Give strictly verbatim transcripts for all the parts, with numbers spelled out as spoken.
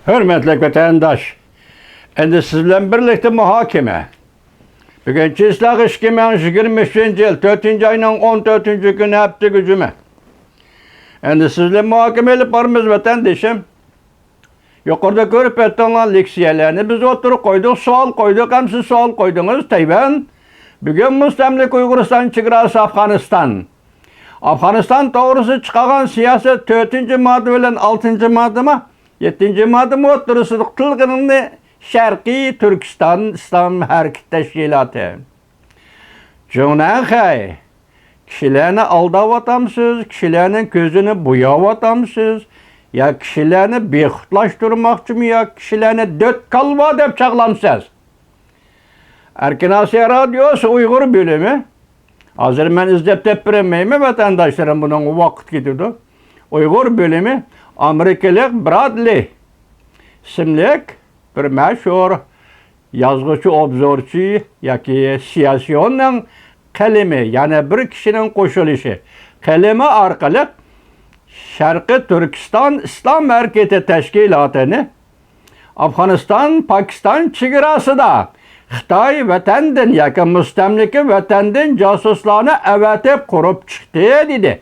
ھۆرمەتلىك ۋەتەنداش، ئەمدى سىز بىلەن بىرلىكتە مۇھاكىمە. بۈگۈن چىسلاغ ئىككى مىڭ يىگىرمە ئۈچىنچى يىل، تۆتىنچى ئاينىڭ ئون تۆتىنچى كۈنى، ھەپتىگە جۈمە. ئەمدى سىز بىلەن مۇھاكىمە ئېلىپ بارىمىز، ۋەتەندىشىم. يۇقىرىدا كۆرۈپ ئۆتتۈڭلار لېكسىيەلەرنى، بىز ئوتتۇرىغا قويدۇق، سوئال قويدۇق، ھەم سىز سوئال قويدىڭىز. تەيۋەن بۈگۈن مۇستەملىكە ئۇيغۇرىستان، چېگراسى ئافغانىستان. ئافغانىستان توغرىسىدا چىقارغان سىياسەت تۆتىنچى ماددا بىلەن ئالتىنچى ماددىمۇ، يەتتىنچى ماددىمۇ ئوتتۇرىسىدا تىلغىنىڭنى شەرقىي تۈركىستان ئىسلام ھەرىكىتى تەشكىلاتى. جۇڭنەنخەي، كىشىلەرنى ئالداۋاتامسىز، كىشىلەرنىڭ كۆزىنى بوياۋاتامسىز، يا كىشىلەرنى بىخۇدلاشتۇرماقچىمۇ، يا كىشىلەرنى دۆت كالۋا دەپ چاغلامسىز؟ ئەركىن ئاسىيا رادىيوسى ئۇيغۇر بۆلۈمى. ھازىر مەن ئىزدەپ تېپىپ بېرەلمەيمەن، ۋەتەنداشلىرىم، بۇنىڭغا ۋاقىت كېتىدۇ. ئۇيغۇر بۆلۈمى ئامېرىكىلىق برادلى ئىسىملىك بىر مەشھۇر يازغۇچى، ئوبزورچى ياكى سىياسىيوننىڭ قەلىمى، يەنى بىر كىشىنىڭ قوشۇلۇشى، قەلىمى ئارقىلىق شەرقىي تۈركىستان ئىسلام ھەرىكىتى تەشكىلاتىنى ئافغانىستان، پاكىستان چېگراسىدا خىتاي ۋەتەندىن ياكى مۇستەملىكە ۋەتەندىن جاسۇسلارنى ئەۋەتىپ قۇرۇپ چىقتى، دېدى.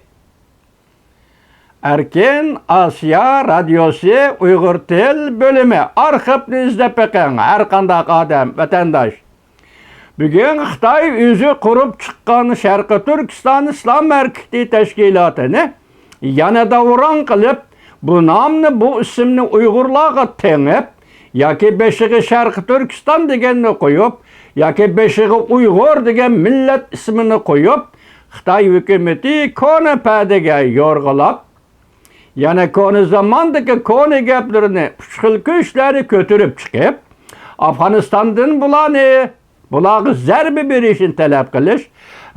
ئەركىن ئاسىيا رادىيوسى ئۇيغۇر تىل بۆلۈمى، ئارخىپنى ئىزدەپ بېقىڭ، ھەر قانداق ئادەم، ۋەتەنداش. بۈگۈن خىتاي ئۆزى قۇرۇپ چىققان شەرقىي تۈركىستان ئىسلام ھەرىكىتى تەشكىلاتىنى يەنە داۋراڭ قىلىپ، بۇ نامنى، بۇ ئىسىمنى ئۇيغۇرلارغا تېڭىپ، ياكى بېشىغا شەرقىي تۈركىستان دېگەننى قويۇپ، ياكى بېشىغا ئۇيغۇر دېگەن مىللەت ئىسمىنى قويۇپ، خىتاي ھۆكۈمىتى كونا پەدىگە يورغىلاپ، يەنە كونا زاماندىكى كونا گەپلىرىنى، ئۇچقۇل كۈچلەرنى كۆتۈرۈپ چىقىپ، ئافغانىستاندىن بۇلارنى، بۇلارغا زەربە بېرىشنى تەلەپ قىلىش،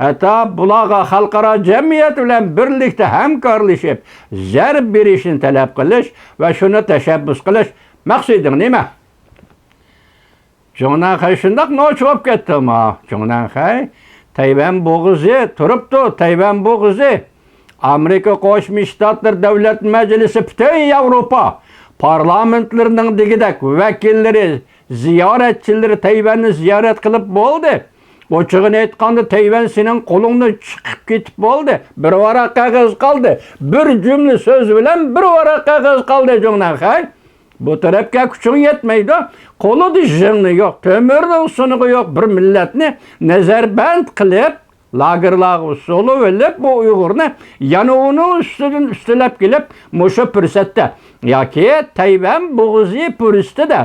ھەتتا بۇلارغا خەلقئارا جەمئىيەت بىلەن بىرلىكتە ھەمكارلىشىپ، زەربە بېرىشنى تەلەپ قىلىش ۋە شۇنى تەشەببۇس قىلىش. مەقسىتىڭ نېمە؟ جۇڭنەنخەي شۇنداق نوچى بولۇپ كەتتىما؟ جۇڭنەنخەي، تەيۋەن بوغۇزى تۇرۇپتۇ، تەيۋەن بوغۇزى. ئامېرىكا قوشما شتاتلىرى دۆلەت مەجلىسى، پۈتۈن ياۋروپا پارلامېنتلىرىنىڭ دېگۈدەك ۋەكىللىرى، زىيارەتچىلىرى تەيۋەننى زىيارەت قىلىپ بولدى. ئوچۇقىنى ئېيتقاندا، تەيۋەن سېنىڭ قولۇڭدىن چىقىپ كېتىپ بولدى. بىر ۋاراق قەغەز قالدى. بىر جۈملە سۆز بىلەن بىر ۋاراق قەغەز قالدى، جۇڭنەنخەي. بۇ تەرەپكە كۈچۈڭ يەتمەيدۇ. قولىدا ژىڭنە يوق، تۆمۈرنىڭ سۇنۇقى يوق بىر مىللەتنى نەزەربەند قىلىپ، لاگېرلارغا سولىۋېلىپ، بۇ ئۇيغۇرنى يەنە ئۇنىڭ ئۈستىدىن ئۈستىلەپ كېلىپ، مۇشۇ پۇرسەتتە ياكى تەيۋەن بوغۇزى پۇرسىتىدە،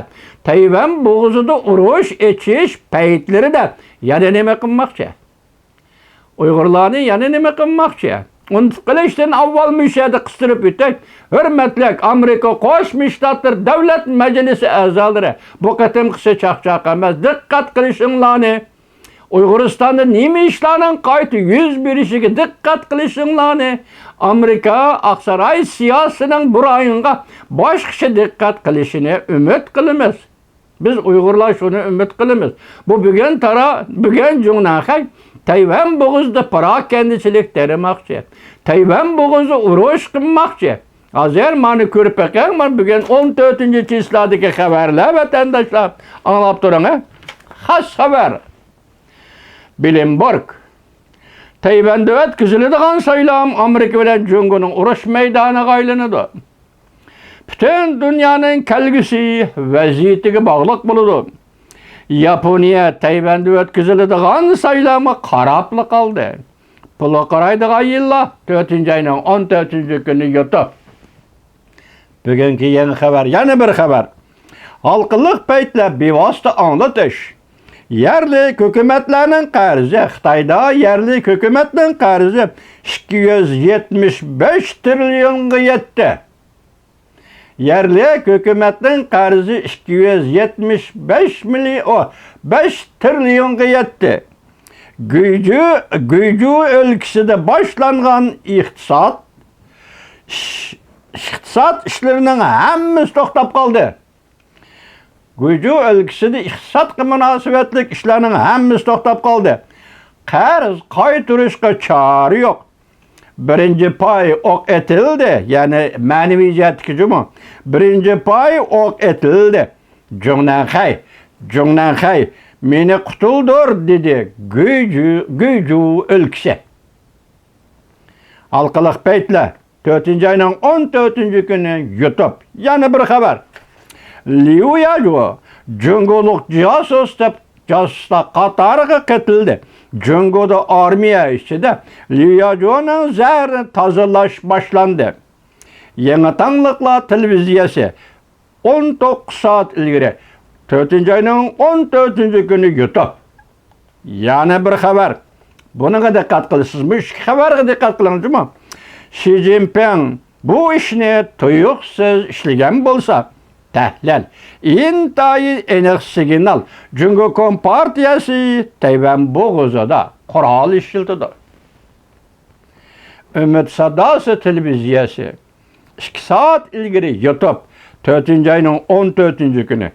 تەيۋەن بوغۇزىدا ئۇرۇش ئېچىش پەيتلىرىدە يەنە نېمە قىلماقچى؟ ئۇيغۇرلارنى يەنە نېمە قىلماقچى؟ ئۇنتۇپ قېلىشتىن ئاۋۋال مۇشۇ يەردە قىستۇرۇپ ئۆتەي. ھۆرمەتلىك ئامېرىكا قوشما شتاتلىرى دۆلەت مەجلىسى ئەزالىرى، بۇ قېتىمقىسى چاقچاق ئەمەس، دىققەت قىلىشىڭلارنى. ئۇيغۇرىستاندا نېمە ئىشلارنىڭ قايتا يۈز بېرىشىگە دىققەت قىلىشىڭلارنى، ئامېرىكا ئاقساراي سىياسىيسىنىڭ بۇ رايونغا باشقىچە دىققەت قىلىشىنى ئۈمىد قىلىمىز. بىز ئۇيغۇرلار شۇنى ئۈمىد قىلىمىز. بۇ بۈگۈن تارا-، بۈگۈن جۇڭنەنخەي تەيۋەن بوغۇزىدا پاراكەندىچىلىك تېرىماقچى، تەيۋەن بوغۇزىدا ئۇرۇش قىلماقچى. ھازىر مانا كۆرۈپ بېقىڭ، مانا بۈگۈن ئون تۆتىنچى چىسلادىكى خەۋەرلەر، ۋەتەنداشلار، ئاڭلاپ تۇرۇڭ، ھە؟ خاس خەۋەر. بلومبېرگ. تەيۋەندە ئۆتكۈزۈلىدىغان سايلام ئامېرىكا بىلەن جۇڭگونىڭ ئۇرۇش مەيدانىغا ئايلىنىدۇ. پۈتۈن دۇنيانىڭ كەلگۈسى ۋەزىيىتىگە باغلىق بولىدۇ. ياپونىيە تەيۋەندە ئۆتكۈزۈلىدىغان سايلامغا قاراپلا قالدى. پۇلغا قارايدىغان يىللار، تۆتىنچى ئاينىڭ ئون تۆتىنچى كۈنى يۇتۇپ. بۈگۈنكى يېڭى خەۋەر، يەنە بىر خەۋەر. ھالقىلىق پەيتلەر بىۋاسىتە ئاڭلىتىش. يەرلىك ھۆكۈمەتلەرنىڭ قەرزى، خىتايدا يەرلىك ھۆكۈمەتنىڭ قەرزى ئىككى يۈز يەتمىش بەش تىرىليونغا يەتتى. يەرلىك ھۆكۈمەتنىڭ قەرزى ئىككى يۈز يەتمىش بەش مىليون، بەش تىرىليونغا يەتتى. گۇيجۇ، گۇيجۇ ئۆلكىسىدە باشلانغان ئىقتىساد، ئىش-، ئىقتىساد ئىشلىرىنىڭ ھەممىسى توختاپ قالدى. گۇيجۇ ئۆلكىسىدە ئىقتىسادقا مۇناسىۋەتلىك ئىشلارنىڭ ھەممىسى توختاپ قالدى. قەرز قايتۇرۇشقا چارە يوق. بىرىنچى پاي ئوق ئېتىلدى، يەنى مەنىۋى جەھەتتىكى جۇمۇ. بىرىنچى پاي ئوق ئېتىلدى. جۇڭنەنخەي، جۇڭنەنخەي، مېنى قۇتۇلدۇر، دېدى گۇيجۇ، گۇيجۇ ئۆلكىسى. ھالقىلىق پەيتلەر، تۆتىنچى ئاينىڭ ئون تۆتىنچى كۈنى يۇتۇپ. يەنە بىر خەۋەر. ليۇ ياجۇ جۇڭگولۇق جاسۇس دەپ جاسۇسلار قاتارىغا قېتىلدى. جۇڭگودا ئارمىيە ئىچىدە ليۇ ياجۇنىڭ زەھىرىنى تازىلاش باشلاندى. يېڭى تاڭلىقلار تېلېۋىزىيەسى ئون توققۇز سائەت ئىلگىرى، تۆتىنچى ئاينىڭ ئون تۆتىنچى كۈنى يۇتۇپ. يەنە بىر خەۋەر. بۇنىڭغا دىققەت قىلىسىزمۇ؟ ئىككى خەۋەرگە دىققەت قىلىڭ جۇمۇ. شى جىنپىڭ بۇ ئىشنى تۇيۇقسىز ئىشلىگەن بولسا، تەھلىل، ئىنتايىن ئېنىق سىگنال، جۇڭگو كومپارتىيەسى تەيۋەن بوغۇزىدا قورال ئىشلىتىدۇ. ئۈمىد ساداسى تېلېۋىزىيەسى ئىككى سائەت ئىلگىرى يۇتۇپ، تۆتىنچى ئاينىڭ ئون تۆتىنچى كۈنى.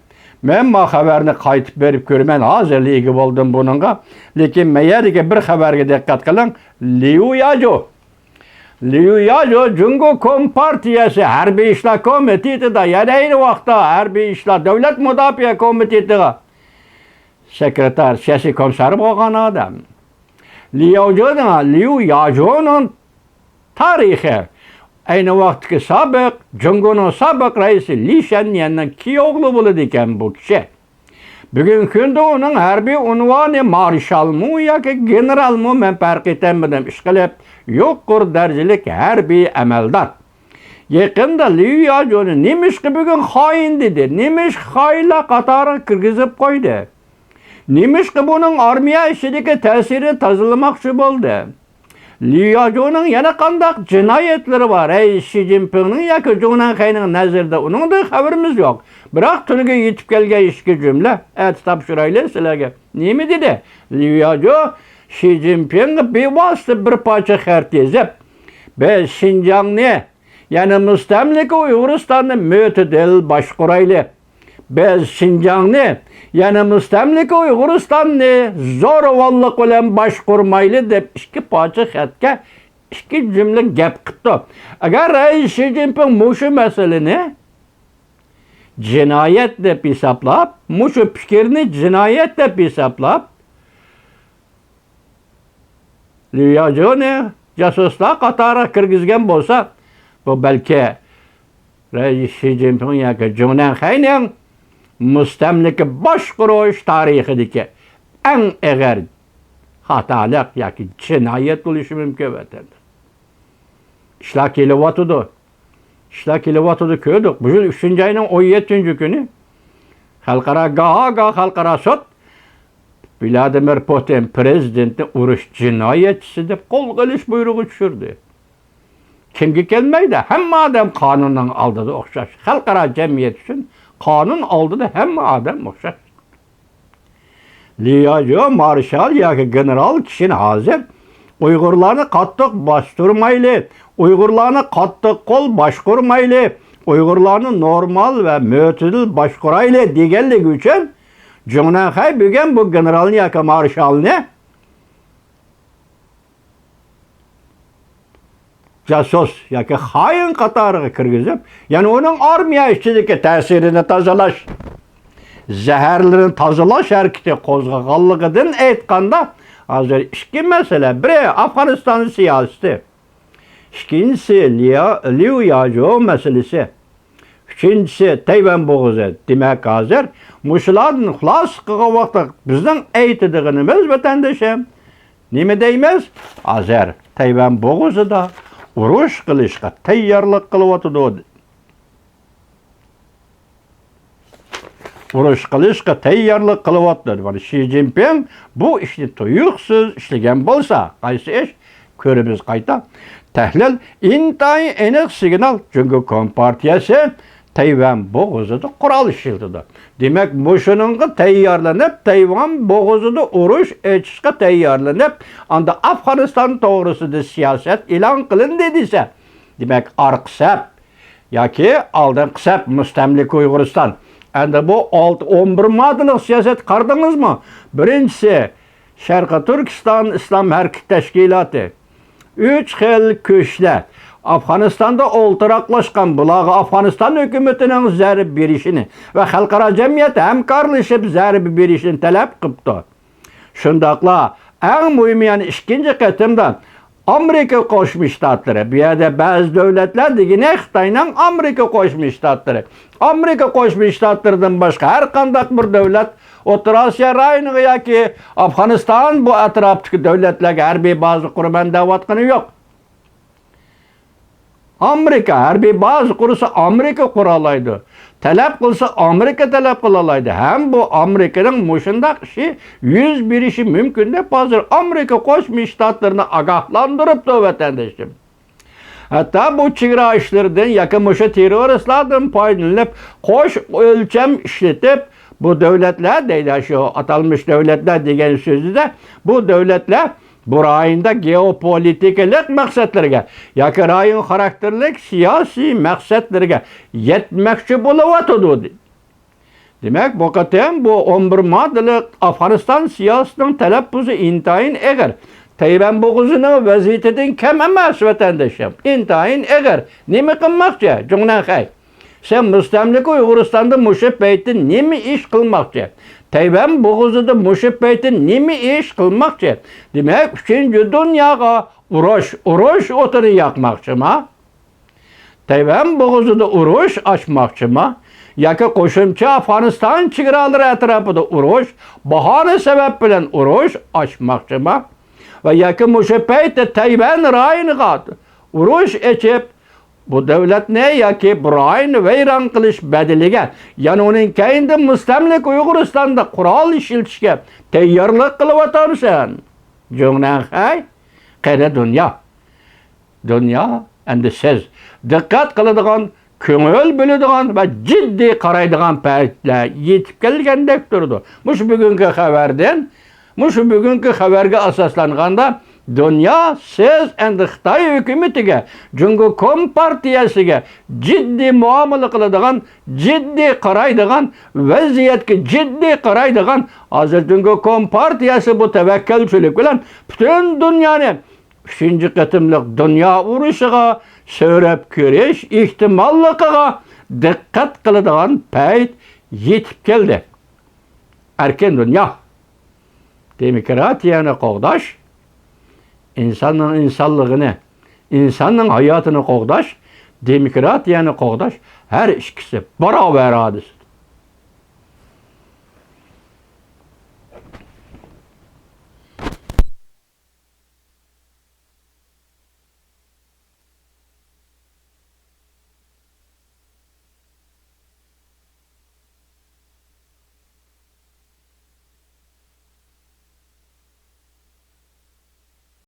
مەن ما خەۋەرنى قايتىپ بېرىپ كۆرىمەن، ھازىرلا ئىگە بولدۇم بۇنىڭغا. لېكىن مەيەردىكى بىر خەۋەرگە دىققەت قىلىڭ. ليۇ ياجۇ. ليۇ ياجۇ جۇڭگو كومپارتىيەسى ھەربىي ئىشلار كومىتېتىدا، يەنە ئەينى ۋاقىتتا ھەربىي ئىشلار دۆلەت مۇداپىئە كومىتېتىغا سېكرېتار، سىياسىي كومىسسار بولغان ئادەم. ليۇ ياجۇنىڭ، ليۇ ياجۇنىڭ تارىخى. ئەينى ۋاقىتتىكى سابىق، جۇڭگونىڭ سابىق رەئىسى لى شەنيەننىڭ كىيوغلى بولىدىكەن بۇ كىشى. بۈگۈنكى كۈندە ئۇنىڭ ھەربىي ئۇنۋانى مارشالمۇ ياكى گېنېرالمۇ، مەن پەرق ئېتەلمىدىم، ئىشقىلىپ يۇقىرى دەرىجىلىك ھەربىي ئەمەلدار. يېقىندا ليۇ ياجۇنى نېمىشقا بۈگۈن خائىن دېدى؟ نېمىشقا خائىنلار قاتارىغا كىرگۈزۈپ قويدى؟ نېمىشقا بۇنىڭ ئارمىيە ئىچىدىكى تەسىرىنى تازىلىماقچى بولدى؟ ليۇ ياجۇنىڭ يەنە قانداق جىنايەتلىرى بار؟ رەئىس شى جىنپىڭنىڭ ياكى جۇڭنەنخەينىڭ نەزىرىدە ئۇنىڭدىن خەۋىرىمىز يوق. بىراق تۈنۈگۈن يېتىپ كەلگەن ئىككى جۈملە ئەتە تاپشۇرايلى سىلەرگە. نېمە دېدى؟ ليۇ ياجۇ شى جىنپىڭغا بىۋاسىتە بىر پارچە خەت يېزىپ، بىز شىنجاڭنى، يەنى مۇستەملىكە ئۇيغۇرىستاننى مۆتىدىل باشقۇرايلى. بىز شىنجاڭنى، يەنى مۇستەملىكە ئۇيغۇرىستاننى زورىۋاللىق بىلەن باشقۇرمايلى، دەپ ئىككى پارچە خەتكە ئىككى جۈملە گەپ قىپتۇ. ئەگەر رەئىس شى جىنپىڭ مۇشۇ مەسىلىنى جىنايەت دەپ ھېسابلاپ، مۇشۇ پىكىرنى جىنايەت دەپ ھېسابلاپ، ليۇ ياجۇنى جاسۇسلار قاتارىغا كىرگۈزگەن بولسا، بۇ بەلكى رەئىس شى جىنپىڭ ياكى جۇڭنەنخەينىڭ مۇستەملىكە باشقۇرۇش تارىخىدىكى ئەڭ ئېغىر خاتالىق ياكى جىنايەت بولۇشى مۇمكىن، ۋەتەندە. ئىشلار كېلىۋاتىدۇ. ئىشلار كېلىۋاتىدۇ، كۆردۇق. بۇ يىل ئۈچىنچى ئاينىڭ ئون يەتتىنچى كۈنى خەلقئارا، گاھا-گاھا خەلقئارا سوت ۋلادىمىر پۇتىن پىرېزىدېنتنى ئۇرۇش جىنايەتچىسى دەپ قولغا ئېلىش بۇيرۇغى چۈشۈردى. كىمگە كەلمەيدۇ؟ ھەممە ئادەم قانۇننىڭ ئالدىدا ئوخشاش. خەلقئارا جەمئىيەت ئۈچۈن قانۇن ئالدىدا ھەممە ئادەم ئوخشاش. لياجۇ مارشال ياكى گېنېرال كىشىنى ھازىر ئۇيغۇرلارنى قاتتىق باستۇرمايلى، ئۇيغۇرلارنى قاتتىق قول باشقۇرمايلى، ئۇيغۇرلارنى نورمال ۋە مۆتىدىل باشقۇرايلى دېگەنلىكى ئۈچۈن، جۇڭنەنخەي بۈگۈن بۇ گېنېرالنى ياكى مارشالنى جاسۇس ياكى خائىن قاتارىغا كىرگۈزۈپ، يەنى ئۇنىڭ ئارمىيە ئىچىدىكى تەسىرىنى تازىلاش، زەھەرلىرىنى تازىلاش ھەرىكىتى قوزغىغانلىقىدىن ئېيتقاندا، ھازىر ئىككى مەسىلە، بىرى ئافغانىستان سىياسىتى، ئىككىنچىسى ليا-، ليۇ ياجۇ مەسىلىسى، ئۈچىنچىسى تەيۋەن بوغۇزى. دېمەك، ھازىر مۇشۇلاردىن خۇلاسە قىلغان ۋاقىتتا بىزنىڭ ئېيتىدىغىنىمىز، ۋەتەندىشىم، نېمە دەيمىز؟ ھازىر تەيۋەن بوغۇزىدا ئۇرۇش قىلىشقا تەييارلىق قىلىۋاتىدۇ. ئۇرۇش قىلىشقا تەييارلىق قىلىۋاتىدۇ. مانا شى جىنپىڭ بۇ ئىشنى تۇيۇقسىز ئىشلىگەن بولسا، قايسى ئىش؟ كۆرىمىز قايتا. تەھلىل، ئىنتايىن ئېنىق سىگنال. جۇڭگو كومپارتىيەسى تەيۋەن بوغۇزىدا قورال ئىشلىتىدۇ. دېمەك، مۇشۇنىڭغا تەييارلىنىپ، تەيۋەن بوغۇزىدا ئۇرۇش ئېچىشقا تەييارلىنىپ، ئاندا ئافغانىستان توغرىسىدا سىياسەت ئېلان قىلىندى دېسە، دېمەك، ئارقا سەپ ياكى ئالدىنقى سەپ مۇستەملىكە ئۇيغۇرىستان. ئەمدى بۇ ئالتە، ئون بىر ماددىلىق سىياسەتكە قارىدىڭىزمۇ؟ بىرىنچىسى، شەرقىي تۈركىستان ئىسلام ھەرىكىتى تەشكىلاتى. ئۈچ خىل كۈچلەر ئافغانىستاندا ئولتۇراقلاشقان، بۇلارغا ئافغانىستان ھۆكۈمىتىنىڭ زەربە بېرىشىنى ۋە خەلقئارا جەمئىيەت ھەمكارلىشىپ زەربە بېرىشىنى تەلەپ قىپتۇ. شۇنداقلا ئەڭ مۇھىمى، يەنە ئىككىنچى قېتىمدا ئامېرىكا قوشما شتاتلىرى، بۇ يەردە بەزى دۆلەتلەر دېگىنى خىتاينىڭ ئامېرىكا قوشما شتاتلىرى، ئامېرىكا قوشما شتاتلىرىدىن باشقا ھەر قانداق بىر دۆلەت ئوتتۇرا ئاسىيا رايونىغا ياكى ئافغانىستان، بۇ ئەتراپتىكى دۆلەتلەرگە ھەربىي بازا قۇرىمەن دەۋاتقىنى يوق. ئامېرىكا ھەربىي بازا قۇرسا، ئامېرىكا قۇرالايدۇ. تەلەپ قىلسا، ئامېرىكا تەلەپ قىلالايدۇ. ھەم بۇ ئامېرىكىنىڭ مۇشۇنداق ئىشى يۈز بېرىشى مۇمكىن دەپ، ھازىر ئامېرىكا قوشما شتاتلىرىنى ئاگاھلاندۇرۇپتۇ، ۋەتەندىشىم. ھەتتا بۇ چېگرا ئىشلىرىدىن ياكى مۇشۇ تېررورىستلاردىن پايدىلىنىپ، قوش ئۆلچەم ئىشلىتىپ، بۇ دۆلەتلەر دەيدۇ، شۇ ئاتالمىش دۆلەتلەر دېگەن سۆزىدە، بۇ دۆلەتلەر بۇ رايوندا گېئوپولىتىكىلىق مەقسەتلىرىگە ياكى رايون خاراكتېرلىك سىياسىي مەقسەتلىرىگە يەتمەكچى بولۇۋاتىدۇ، دېدى. دېمەك، بۇ قېتىم بۇ ئون بىر ماددىلىق ئافغانىستان سىياسىتىنىڭ تەلەپپۇزى ئىنتايىن ئېغىر. تەيۋەن بوغۇزىنىڭ ۋەزىيىتىدىن كەم ئەمەس، ۋەتەندىشىم. ئىنتايىن ئېغىر. نېمە قىلماقچى؟ جۇڭنەنخەي، سەن مۇستەملىكە ئۇيغۇرىستاندا مۇشۇ پەيتتە نېمە ئىش قىلماقچى؟ تەيۋەن بوغۇزىدا مۇشۇ پەيتتە نېمە ئىش قىلماقچى؟ دېمەك، ئۈچىنچى دۇنياغا ئۇرۇش، ئۇرۇش ئوتىنى ياقماقچىما؟ تەيۋەن بوغۇزىدا ئۇرۇش ئاچماقچىما؟ ياكى قوشۇمچە ئافغانىستان چېگرالىرى ئەتراپىدا ئۇرۇش، باھانە سەۋەب بىلەن ئۇرۇش ئاچماقچىما؟ ۋە ياكى مۇشۇ پەيتتە تەيۋەن رايونىغا ئۇرۇش ئېچىپ، بۇ دۆلەتنى ياكى بۇ رايوننى ۋەيران قىلىش بەدىلىگە، يەنى ئۇنىڭ كەينىدىن مۇستەملىكە ئۇيغۇرىستاندا قورال ئىشلىتىشكە تەييارلىق قىلىۋاتامسەن؟ جۇڭنەنخەي، قېنى دۇنيا؟ دۇنيا، ئەمدى سىز دىققەت قىلىدىغان، كۆڭۈل بۆلىدىغان ۋە جىددىي قارايدىغان پەيتلەر يېتىپ كەلگەندەك تۇرىدۇ. مۇشۇ بۈگۈنكى خەۋەردىن، مۇشۇ بۈگۈنكى خەۋەرگە ئاساسلانغاندا، دۇنيا، سىز ئەمدى خىتاي ھۆكۈمىتىگە، جۇڭگو كومپارتىيەسىگە جىددىي مۇئامىلە قىلىدىغان، جىددىي قارايدىغان، ۋەزىيەتكە جىددىي قارايدىغان، ھازىر جۇڭگو كومپارتىيەسى بۇ تەۋەككۈلچىلىك بىلەن پۈتۈن دۇنيانى ئۈچىنچى قېتىملىق دۇنيا ئۇرۇشىغا سۆرەپ كىرىش ئېھتىماللىقىغا دىققەت قىلىدىغان پەيت يېتىپ كەلدى. ئەركىن دۇنيا، دېموكراتىيەنى قوغداش، ئىنساننىڭ ئىنسانلىقىنى، ئىنساننىڭ ھاياتىنى قوغداش، دېموكراتىيەنى قوغداش، ھەر ئىككىسى باراۋەر ھادىسە.